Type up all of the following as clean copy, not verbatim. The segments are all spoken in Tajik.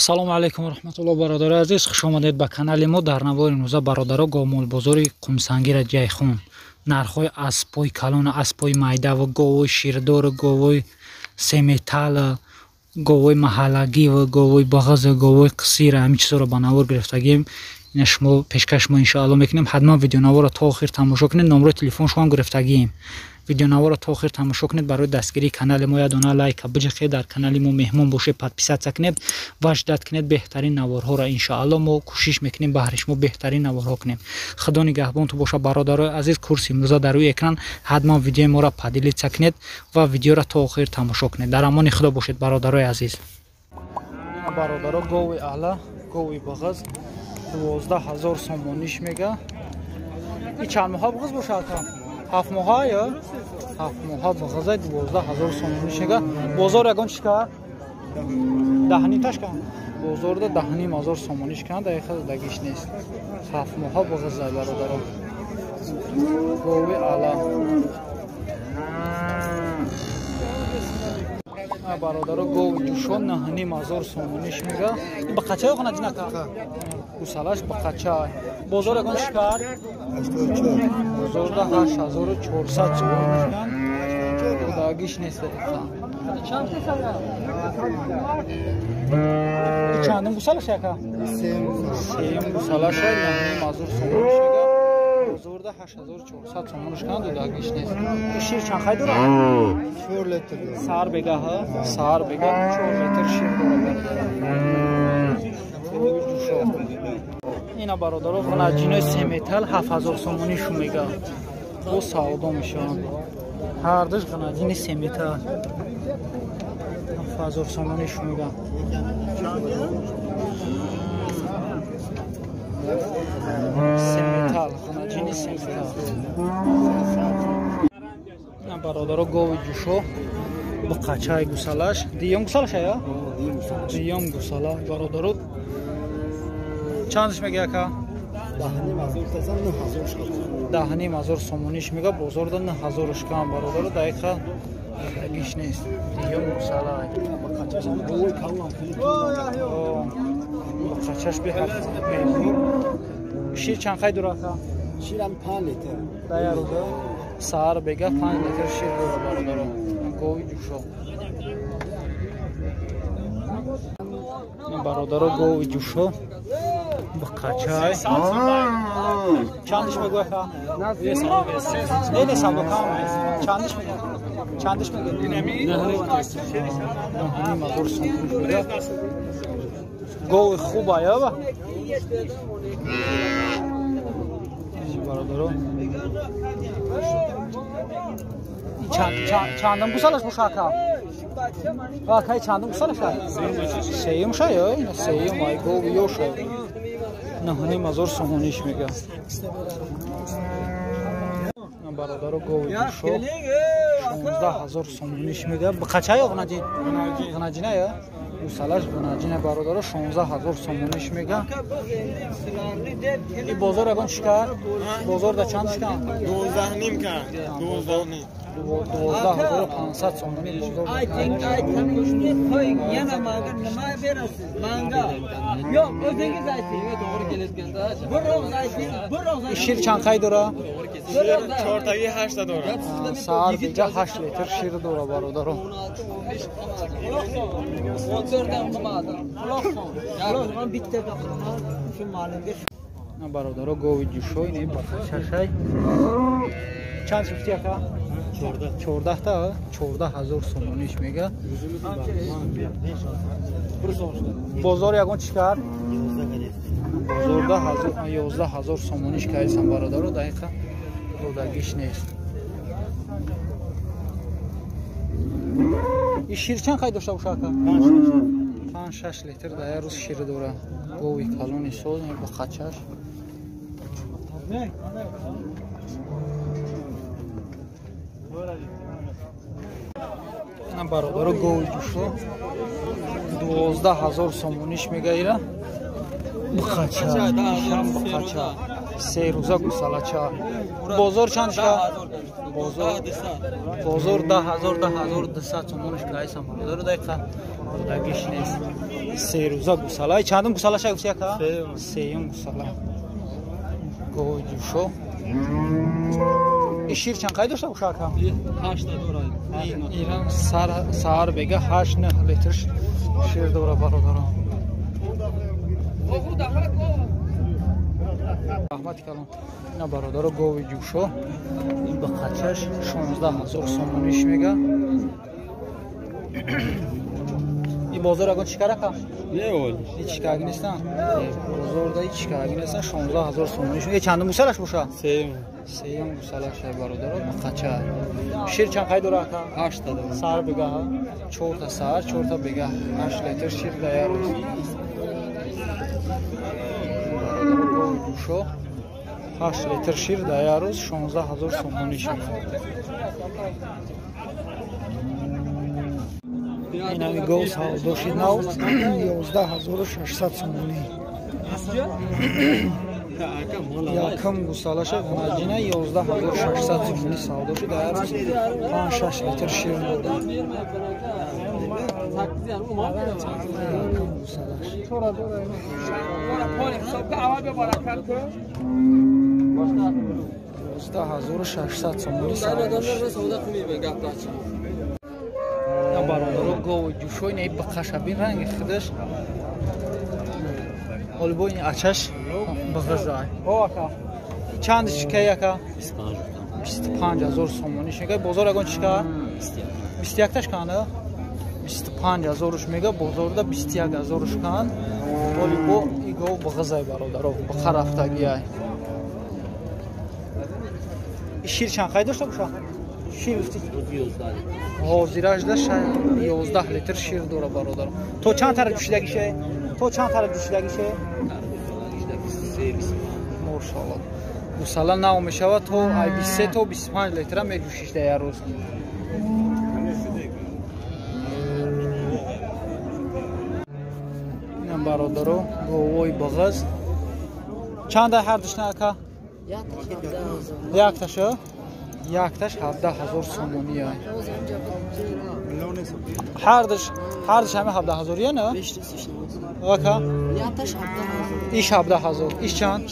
Салому алайкум ва раҳматуллоҳ, бародарои азиз, хуш омадед ба канали мо. Дар навори имрӯза, бародаро, говмолбозори Қумсангира Ҷайхун, нархҳои аспои калон, аспои майда ва говои ширдор, говои семетал, говои маҳаллагӣ ва говои бағаз, говои қисир, ҳамин чизҳоро ба навор гирифтагием. Ина шумо пешкаш мо иншоалло мекунем. Ҳатман видеонаворро то охир тамошо кунед. Номрои телефон шумо гирифтагием. Видеонаворро то охир тамошо кунед. Барои дастгирии канали мо як дона лайка биҷиқед, дар канали мо меҳмон бошед, подписаться кунед ва ждать кунед беҳтарин наворҳоро. Иншоалло мо кӯшиш мекунем баҳри шумо беҳтарин наворҳо кунем. Худо нигаҳбонту боша, бародарои азиз. Курси имрӯза дар рӯи экран, ҳатман видеои моро поделиться кунед ва видеоро то охир тамошо кунед. Дар амони худо бошед, бародарои азиз. Бародаро, гови аъла, гови бағаз 12 000 сомониш мега. И чанд моҳа бағаз бошад? 7 моҳа ё 7 моҳа бағазай 12 000 сомониш мега. Бозор ягон чӣ кард? Даҳним ташкан. Бозорда 10 500 сомониш кан, даиқа дагиш нест. 7 моҳа бағазай, бародаро. Гови аъла. Бародаро, гови ҷӯшон 9 500 сомониш мега. Ба қача ёхона ҷинака? Гусалаш ба қача. Бозор ягон чӣ кард? Бозорда 8400 сомониш кан. Дагиш нест дақиқа. Чандум гусалаш яка? Сеюм гусалаш 9 500 сомониш мега. Бозорда 8400 сомониш кан, дудагиш нест. Шир чанд хай дорад? 4 литр. Саҳар бегаҳ, саҳар бегаҳ 4 литр шир дорад. Ина бародаро, ғанаҷинои семетал 7000 сомонӣ шу мега. Бо савдо мешаванд. Ҳардуш ғанаҷини семетал 7000 сомонӣ шу мега. Семетал, ғанаҷини семетал. Ина бародаро, гови ҷӯшо бо қачаи гусалаш. Дуюм гусалаш ая? Дуюм гусала, бародаро. Чандаш мега ака? 10 500 сомониш мега. Бозорда 9000 шкан, бародаро, дақиқа дагиш нест. Дуюм гусала. Қачаш беҳад. Шир чанд хай дора ака? Ширам 5 литр. Дар як рӯза саҳар бега 5 литр шир дора, бародаро. Гови ҷӯшо. Бародаро, гови ҷӯшо ба қачай. Чандиш мегӯ ака? Не, не, савдо кам. Чандиш мега? Чандиш мега? 9 500 сомониш мега. Гови хуба яба? Бародаро. Чандам гусалаш боша ака? Акай, чандам гусалаш? Сеюм ша ё? Ина сеюм ай гови ёша. 9 500 сомониш мега. Бародаро, гови ҷӯшо 16 000 сомониш мега. Ба қача ё ғанаҷин? Ғанаҷина ё? Гусалаш ғанаҷина, бародаро, 16 000 сомониш мега. И бозор ягон чӣ кард? Бозорда чанд шкан? 12,5 кард. 12,5. 12 500 сомонӣ бозор. Ayting, ayting, qo'ying, yana manga nima berasiz? Manga. Yo'q, o'zingiz ayting. To'g'ri kelayotganda Bir og'iz ayting, bir og'iz ayting. Шир чанд қай дора? Шир чортаги 8 та дорад. Саҳар бега 8 литр шир дора, бародаро. 14 dan qilmadim. Quloq bitta shu ma'lumga. Бародаро, гови ҷӯшо ин ба қачашай. Чанд шуфти ака? 14 та, 14 000 сомониш мега. Бозор ягон чӣ кард? Бозорда 11 000 сомониш кардисам, бародаро, дақиқа додагиш нест. И шир чанд қай дошта боша ака? 5-6 литр дар як рӯз шир дора. Гови калони соз ба қачаш. Ина бародаро, гови ҷӯшо 12 000 сомониш мега ира. Бақача, бақача. Се рӯза гусалача. Бозор чанд шка? Бозор 10 000, 10 200 сомониш кайсам, бародаро, дақиқа дагиш нест. Се рӯза гусала. Чандум гусалаша гуфти ака? Сеюм гусала. Гови ҷӯшо. И шир чанд қай дошта боша ака? 8 дора. Ирам саҳар бега 8-9 литр шир дора бародарон. Раҳмати калон. Ина бародаро гови ҷӯшо. Ин ба қачаш 16 000 сомониш мега. Ин бозор ягон чӣ кар ака? Ҳеҷ чикарги нестан? Бозорда ҳеҷ чикарги нестан. 16 000 сомониш. Э чандум гусалаш боша? Сеюм. Сеюм гусалаш ай бародаро ба қача. Шир чанд қай дора ака? 8 та дора. Саҳар бегаҳ? 4 та саҳар, 4 та бегаҳ. 8 литр шир дар як рӯз. Бародаро гови ҷӯшо 8 литр шир дар як рӯз 16 000 сомонӣ шуд. Инами гов савдо шид нав 11600 сомонӣ. Якум гусалаша ғунаҷина 11600 сомонӣ савдо шуд. Дар як рӯз 5-6 литр шир дода. Якум гусалаш. 11600 сомонӣ савдо шуд. Бародаро гови ҷӯшо ина бақаша бин ранги худаш. Олбо ин ачаш бағазай. О ака. Чанд шикай ака? 25 000 сомонӣ шикай. Бозор ягон чика? 21 таш канда? 25 000 мега бозорда 21 000 кан. Олбо и гов бағазай бародаро, бақа рафтагиай. Шир чанд қай дошта боша? Шир гуфти? Ҳозираш да 11 литр шир дора бародаро. То чанд тара ҷӯшидагише? То чанд тара ҷӯшидагише? Мошалло. Гусала нав мешавад то ай 23 то 25 литра меҷӯшиш дар як рӯз. Инам бародаро говои бағаз. Чанд ҳар душна ака? Якташа? Якташ 17 000 сомонӣ ай. Ҳардаш ҳама 17 000 я на? Ака? Иш 17 000. Иш чанд?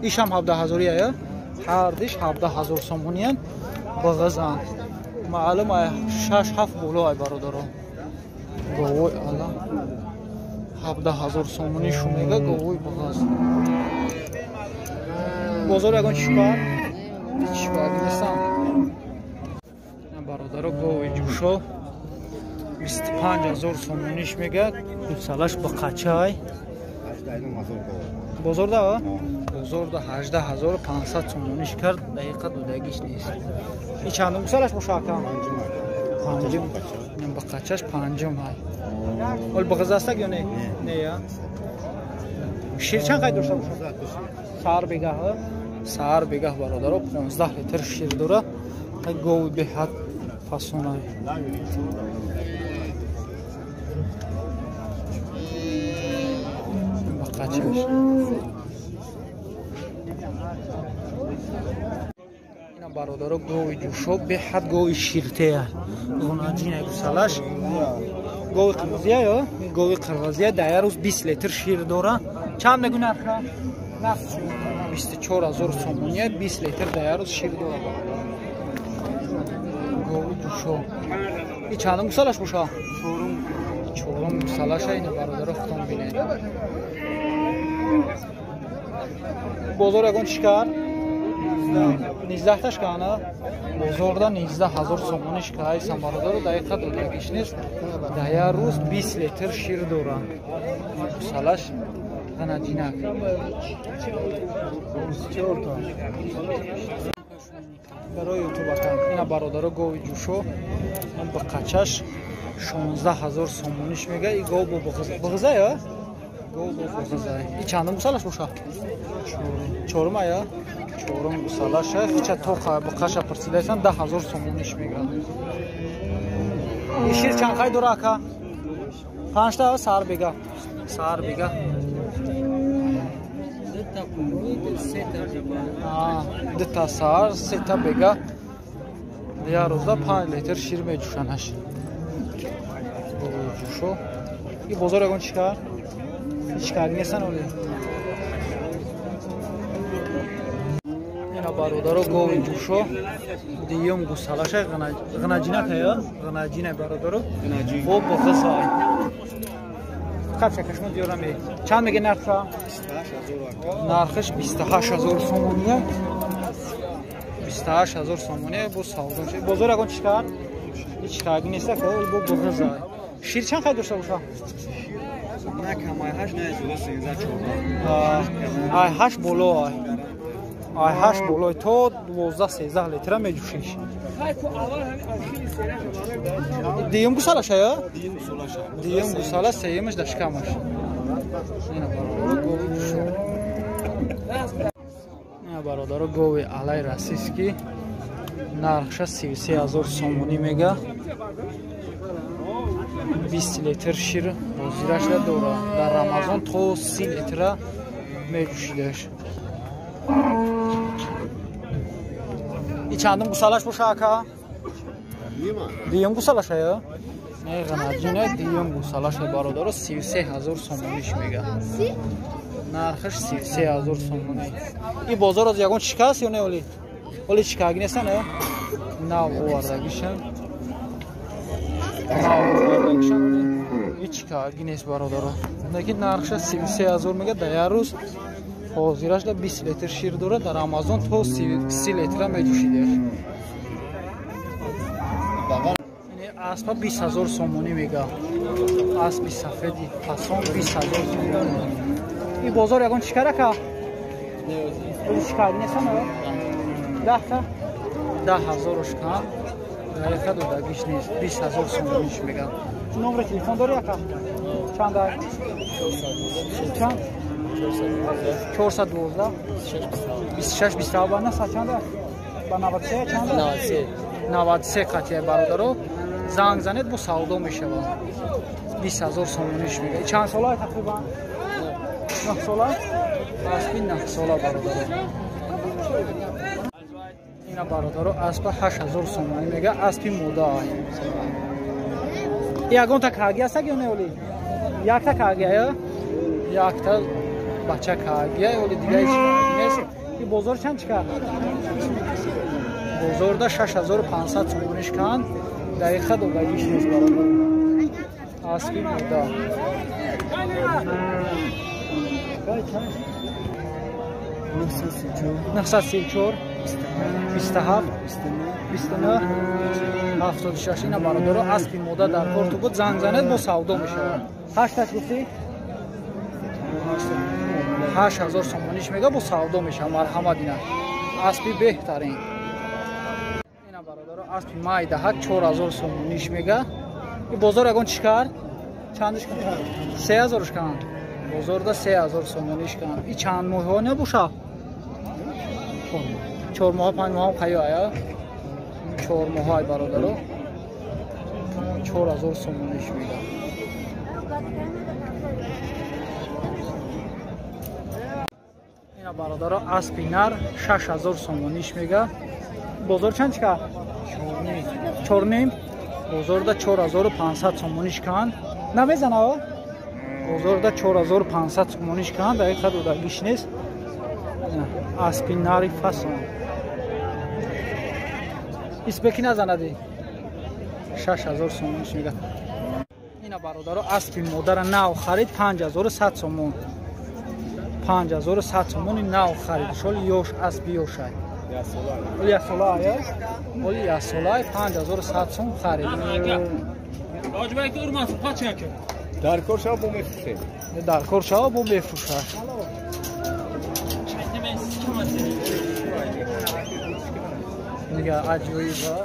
Иш ҳам 17 000 я? Ҳардиш 17 000 сомониян бағазан. Маълум ай 6-7 боло ай бародаро. Говой ала 17 000 сомонӣ шу мега говой бағаз. Бозор ягон чӣ кар? Ҳеҷ чикарги нестан. Бародаро гови ҷӯшо 25 000 сомониш мега. Гусалаш ба қачай. Бозорда? Бозорда 18500 сомониш кард. Дақиқа додагиш нест. И чандум гусалаш боша ака? Панҷум. Ба қачаш панҷум ай. Ол бағаз астак ё не? Не я. Шир чанд қай дошта боша? Саҳар бегаҳ. Саҳар бегаҳ бародаро 15 литр шир дора. Гови беҳад фасонай. Бақачаш. Ина бародаро гови ҷӯшо беҳад гови ширтея. Ғунаҷина гусалаш. Гови қирғизия ё? Гови қирғизия дар як рӯз 20 литр шир дора. Чанд мегӯ нарха? 24 000 сомония 20 литр дар як рӯз шир дора. Гови ҷӯшо. И чандум гусалаш боша? Чорум гусалаша ина бародаро худтон бинед. Бозор ягон чӣ кар? 19 таш кана? Бозорда 19 000 сомониш кайсан бародаро дақиқа додагиш нест. Дар як рӯз 20 литр шир дора. Гусалаш ғанаҷинак. Барои ютуб ака. Ина бародаро гови ҷӯшо ба қачаш 16 000 сомониш мега. И гов бо бағиза ё? Гов бо бағиза. И чандум гусалаш боша? Чорум ая? Чорум гусалаша. Хича тоқа бақаша пурсидасан 10 000 сомониш мега. И шир чанд қай дора ака? 5 та саҳар бега. Саҳар бега. Дута саҳар, сета бега. Як рӯзда 5 литр шир меҷӯшанаш. Ҷӯшо. И бозор ягон чӣ кард? Ҳеч кард нестан оли. Ина бародаро гови ҷӯшо дуюм гусалаша ғнаҷина тая ғнаҷина бародаро бо боғисай. Капша кашмо диёрам. Чанд меге нарха? Нархаш 28000 сомонӣ. 28000 сомонӣ бо савдо. Бозор ягон чӣ кард? Ҳеч кард неста, бо боғисай. Шир чанд қай дошта боша? На камай 8 на 13 14. Ай 8 боло ай. Ай 8 боло то 12 13 литра меҷӯшиш. Дуюм гусалаша я? Дуюм гусала сеюмаш дар шикамаш. Ина бародаро гови ҷӯшо. Ина бародаро гови алай российский нархша 33000 сомонӣ мега. 20 литр шир ҳозирашда дора. Дар Рамазон то 30 литра меҷӯшидаш. И чандум гусалаш боша ака? Дуюм гусалаша я? Не ғанаҷине дуюм гусалаша бародаро 33000 сомониш мега. Нархаш 33000 сомонӣ. И бозор аз ягон чика аст ё не оли? Оли чикаги нестан э? Нав овардагишан. Нав овардагишан. Ҳеч чикаги нест бародаро. Лекин нархша 33000 мега дар як рӯз ҳозирашда 20 литр шир дорад, дар Рамазон то 30 литра меҷӯшидаш. Аспа 20000 сомонӣ мега. Аспи сафеди фасон 20000 сомонӣ. И бозор ягон чӣ карака? Оли чӣ карди нестан? 10 та? 10000 шкан. Дақиқа додагиш нест. 20000 сомониш мега. Номери телефон дори ака? Чанд ай? Чанд? 412 26 27 ба наса чанд ай? Ба 93 чанд? 93. 93 қатия бародаро. Занг занед бо савдо мешавад. 20000 сомониш мега. Чанд сола тақрибан? 9 сола? Аспи 9 сола бародаро. Ина бародаро аспа 8000 сомонӣ мега, аспи мода. Ягонта каги аст ё не оли? Якта каги ая? Якта бача каги ая, оли дига ҳеч каги нест. И бозор чанд чика? Бозорда 6500 сомониш канд. Дақиқа додагиш нест бародар. Аспи мода. 934 27 29 76. Ина бародаро аспи мода дар корту буд, занг занед бо савдо мешавад. 8 гуфтӣ? 8000 сомониш мега бо савдо мешавад. Марҳамат, ина аспи беҳтарин. Ина бародаро аспи майдаҳак 4000 сомониш мега. И бозор ягон чӣ кард? Чандиш канд? 3000 канд. Бозорда 3000 сомониш канд. И чанд моҳҳо набоша? 4 моҳ 5 моҳ қайё ая? 4 моҳ ай бародаро. 4000 сомониш мега. Ина бародаро аспи нар 6000 сомониш мега. Бозор чанд чика? 4.5. Бозорда 4500 сомониш канд. Намезана? Бозорда 4500 сомониш канд, дақиқа додагиш нест. Аспи нари фасон. Испеки назанади. 6000 сомониш мега. Ина бародаро аспи модара нав харид 5100 сомон. 5100 сомони нав харид. Шоли ёш аспи ёшай. Оли як сола ая? Оли як сола 5100 сом харид. Дар кор шава бо мефурӯшем. Дар кор шава бо мефурӯшад. Дига аҷоиба.